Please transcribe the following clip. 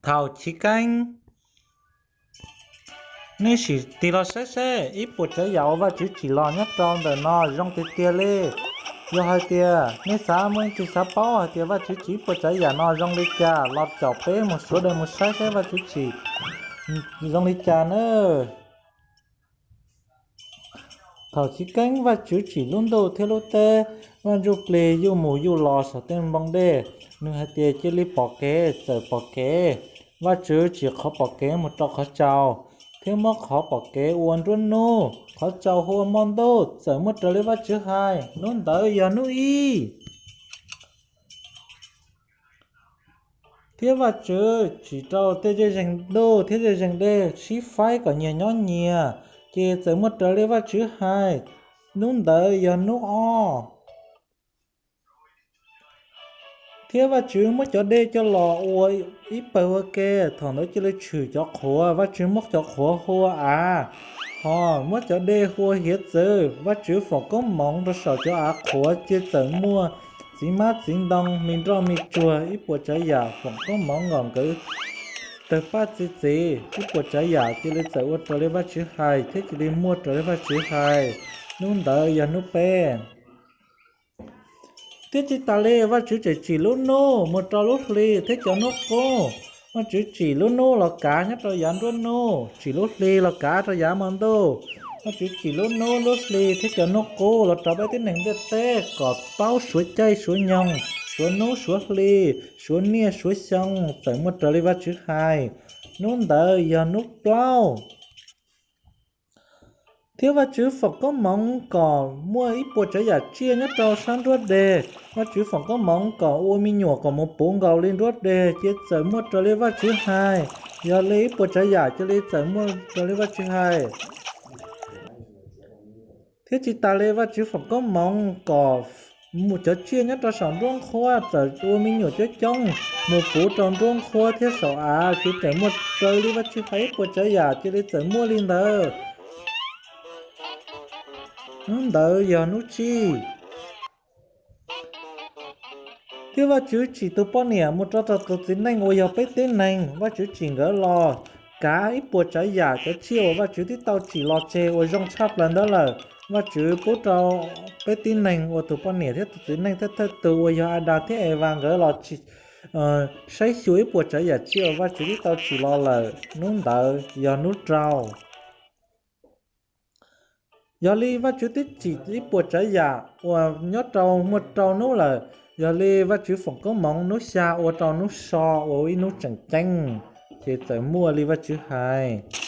Thaum chiv keeb, nej sim tig los saib seb ib puas tsav yam uas Vajtswv tsim los nyob rau ntawm no zoo tiag tiag li. Yog hais tias nej xav muaj ib tug xav paub hais tias Vajtswv tsim ib puas tsav yam no zoo li cas los caum peb mus suav daws mus saib seb Vajtswv tsim zoo li cas nawb. Thaum chiv keeb Vajtswv tsim lub ntuj thiab lub teb, Vaj Ntsuj Plig yuj mus yuj los saum tej npoo dej. Nws hais tias cia li pom kev, txawm pom kev. Vajtswv tsim qhov pom kev mus rau qhov tsaus, thiab muab qhov pom kev ua nruab hnub, qhov tsaus hu ua hmo ntuj. Txawm muaj raws li Vajtswv hais, hnub ntawd yog hnub ib. Thiab Vajtswv tsim rau tej zeej zeeg ntuj thiab tej zeej zeeg dej sib faib kom nyias nyob nyias, ces txawm muaj raws li Vajtswv hais, hnub ntawd yog hnub ob. Thiab Vajtswv muab cov dej coj los ua ib pawg ua ke, thaum ntawd cia li tshwm cov qhuav. Vajtswv muab cov qhuav hu ua av, hos muab cov dej hu ua hiav txwv. Vajtswv foom koob hmoov rau saum cov av qhuav, ces txawm muaj txiv hmab txiv ntoo, me nroj me tsuag, ib puas tsav yam foom koob hmoov kom nkawd tawg paj txi txiv. Ib puas tsav yam cia li txawm ua raws li Vajtswv hais, thiab cia li muaj raws li Vajtswv hais, hnub ntawd yog hnub peb. Thiab tsis tas li, Vajtswv tseem tsim lub hnub mus rau lub hli thiab cov hnub qub. Vajtswv tsim lub hnub los kav nyob rau yav nruab hnub, tsim lub hli los kav rau yav hmo ntuj. Vajtswv tsim lub hnub, lub hli thiab cov hnub qub los rau peb tib neeg ntiaj teb kom paub suav caij suav nyoog, suav hnub suav hli, suav niaj suav xyoo, txawm muaj raws li Vajtswv hais, hnub ntawd yog hnub plaub. Thiab Vajtswv foom koob hmoov kom muaj ib puas tsav yam tsiaj nyob rau sab nruab deg. Vajtswv foom koob hmoov kom ua me nyuam kom mus puv nkaus li nruab deg, ces txawm muaj raws li Vajtswv hais, yog li ib puas tsav yam cia li txawm muaj raws li Vajtswv hais. Thiab tsis tas li, Vajtswv foom koob hmoov kom mus cov tsiaj nyob rau saum nruab nqhuab txawm ua me nyuam coob coob mus puv rau nruab nqhuab thiab saum av, ces txawm muaj raws li Vajtswv hais ib puas tsav yam, cia li txawm muaj li ntawd. Hnub ntawd yog hnub tsib. Thiab Vajtswv tsim tus poj niam mus rau tom tus txiv neej uas yog peb tib neeg. Vajtswv tsim nkawd los kav ib puas tsav yam cov tsiaj uas Vajtswv twb tau tsim los tseg uas zoo tshaj plaws ntawd lawm. Vajtswv pub rau peb tib neeg uas tus poj niam thiab tus txiv neej thawj thawj tus uas yog Adas thiab Evas nkawd los saib xyuas ib puas tsav yam tsiaj uas Vajtswv twb tau tsim los lawm. Hnub ntawd yog hnub rau. Yog li Vajtswv twb tsim ib puas tsav yam uas nyob rau muaj rau hnub lawm. Yog li Vajtswv foom koob hmoov hnub xya ua rau hnub so ua ib hnub tseem ceeb, ces txawm muaj li Vajtswv hais.